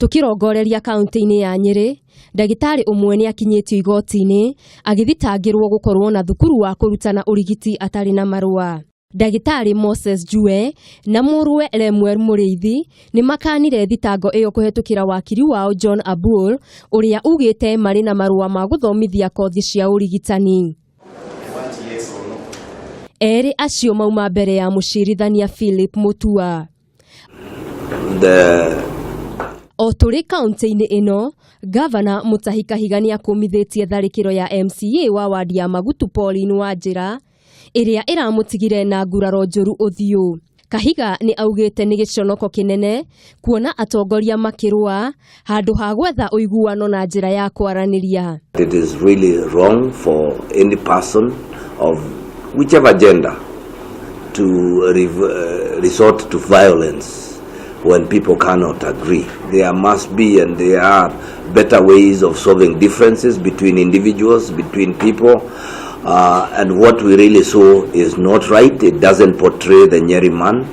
Tũkĩrongoreria kaunti-inĩ ya Nyĩrĩ, ndagĩtarĩ ũmwe nĩ akinyĩtio igoti-inĩ agĩthitangĩrwo gũkorwo na thukuru wa kũrutana ũrigiti atarĩ na marũa. Ndagĩtarĩ Moses Njue na mũrũwe Lemuel Mũrĩithi nĩ makanire thitango ĩyo kũhetũkĩra wakiri wao John Abul ũrĩa ugĩte marĩ na marũa ma gũthomithia kothi cia ũrigitani. Erĩ acio mauma mbere ya mũcirithania Philip Mutua. O tũrĩ kaunti-inĩ ĩno, Gavana Mutahi Kahiga nĩ akũmithĩtie tharĩkĩro ya MCA wa wadi ya Magutu Pauline Wanjĩra ĩrĩa ĩramũtigire na nguraro njũru ũthiũ. Kahiga nĩ augĩte nĩ gĩconoko kĩnene kuona atongoria makĩrũa handũ ha gwetha ũiguano na njĩra ya kwaranĩria. It is really wrong for any person of whichever gender to resort to violence when people cannot agree. There must be and there are better ways of solving differences between individuals, between people. And what we really saw is not right. It doesn't portray the Nyeri man.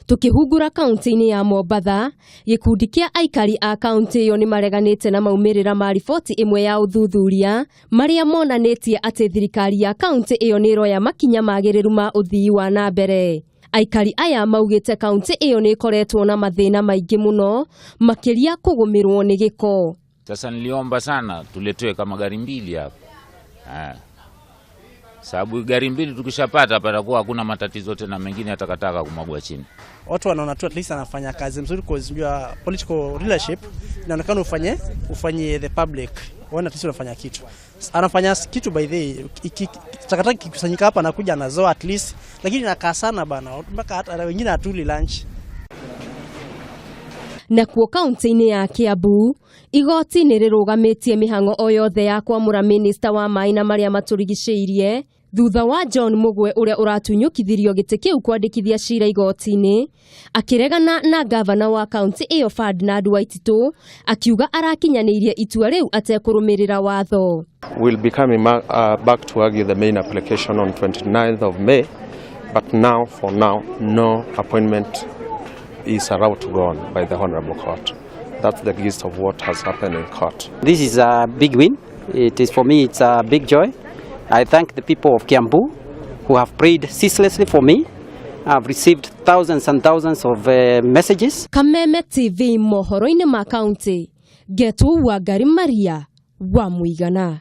Tukĩhungura kaunti-inĩ ya Mombatha, gĩkundi kĩa aikari a kaunti ĩyo nĩ mareganĩte na maumĩrĩra ma riboti ĩmwe ya ũthuthuria marĩa monanĩtie atĩ thirikari ya kaunti ĩyo nĩ ĩroya makinya magĩrĩru ma ũthii wa na mbere. Aikari aya maugĩte kaunti ĩyo nĩ ĩkoretwo na mathĩna maingĩ mũno makĩria kũgũmĩrwo nĩ gĩko. Sasa niliomba sana tuletewe kama gari mbili hapa, sababu gari mbili tukishapata patakuwa hakuna matatizo tena mengine ya takataka kumwagwa chini. Watu wanaona tu at least anafanya kazi mzuri, cause unajua political leadership inaonekana ufanye the public waone at least unafanya kitu. Anafanya kitu, by the way, takataka kikusanyika hapa anakuja anazoa at least, lakini inakaa sana bana, mpaka hata wengine hatuli lunch. Nakuo kaunti-inĩ ya Kiambu, igoti nĩ rĩrũgamĩtie mĩhang'o o yothe ya kwamũra minista wa maĩ na marĩa matũrigicĩirie thutha wa John Mugwe ũrĩa ũratunyũkithirio gĩtĩ kĩu kwandĩkithia cira igoti-inĩ akĩregana na gavana wa kaunti ĩyo Ferdinand Waititu akiuga arakinyanĩirie itua rĩu atekũrũmĩrĩra watho. We'll be coming back to argue the main application on 29th of May, but now, for now, no appointment is allowed to go on by the Honorable Court. That's the gist of what has happened in court. This is a big win. It is for me, it's a big joy. I thank the people of Kiambu who have prayed ceaselessly for me. I've received thousands and thousands of messages. Kameme TV mohoro-inĩ ma kaunti, Ngetwo Wangari Maria wa Mũigana.